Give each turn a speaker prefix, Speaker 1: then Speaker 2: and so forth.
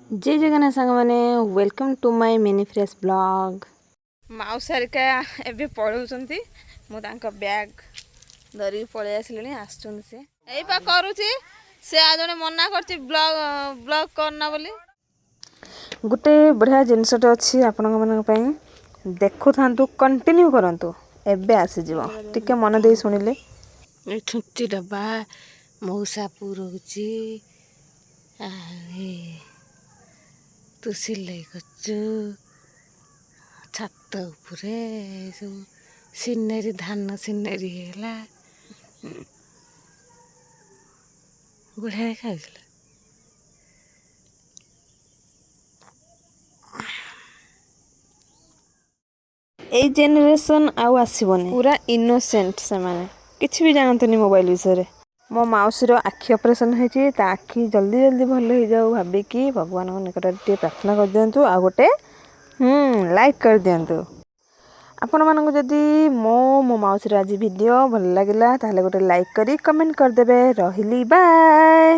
Speaker 1: ଜୟ ଜଗନ୍ନାଥ ସାଙ୍ଗମାନେ, welcome to my mini fresh vlog। ମାଉସୀ ହେରିକା ଏବେ ପଳଉଛନ୍ତି। ମୁଁ ତାଙ୍କ ବ୍ୟାଗ୍ ଧରିକି ପଳେଇ ଆସିଲିଣି। ଆସୁଛନ୍ତି ସେ। ଏଇ ପା କରୁଛି ସେ। ଆଉ ଜଣେ ମନା କରୁଛି ବ୍ଲଗ୍ ବ୍ଲଗ୍ କରନା ବୋଲି। ଗୋଟେ ବଢ଼ିଆ ଜିନିଷଟେ ଅଛି ଆପଣଙ୍କ ମାନଙ୍କ ପାଇଁ। ଦେଖୁଥାନ୍ତୁ, କଣ୍ଟିନ୍ୟୁ କରନ୍ତୁ, ଏବେ ଆସିଯିବ। ଟିକେ ମନ ଦେଇ ଶୁଣିଲେ।
Speaker 2: ଏ ଛୁଞ୍ଚି ଡବା ମଉସା ପୁରଉଛି। ଆଉ ତୁ ସିଲେଇ କରୁଛୁ ଛାତ ଉପରେ। ସବୁ ସିନେରୀ, ଧାନ ସିନେରୀ ହେଇଗଲା। ବଢ଼ିଆ ଦେଖାଯାଉଥିଲା।
Speaker 1: ଏଇ ଜେନେରେସନ୍ ଆଉ ଆସିବନି। ପୁରା ଇନୋସେଣ୍ଟ ସେମାନେ, କିଛି ବି ଜାଣନ୍ତିନି ମୋବାଇଲ ବିଷୟରେ। ମୋ ମାଉସୀର ଆଖି ଅପରେସନ୍ ହେଇଛି। ତା ଆଖି ଜଲ୍ଦି ଜଲ୍ଦି ଭଲ ହେଇଯାଉ ଭାବିକି ଭଗବାନଙ୍କ ନିକଟରେ ଟିକେ ପ୍ରାର୍ଥନା କରିଦିଅନ୍ତୁ ଆଉ ଗୋଟେ ଲାଇକ୍ କରିଦିଅନ୍ତୁ। ଆପଣମାନଙ୍କୁ ଯଦି ମୋ ମାଉସୀର ଆଜି ଭିଡ଼ିଓ ଭଲ ଲାଗିଲା, ତାହେଲେ ଗୋଟେ ଲାଇକ୍ କରି କମେଣ୍ଟ କରିଦେବେ। ରହିଲି, ବାଏ।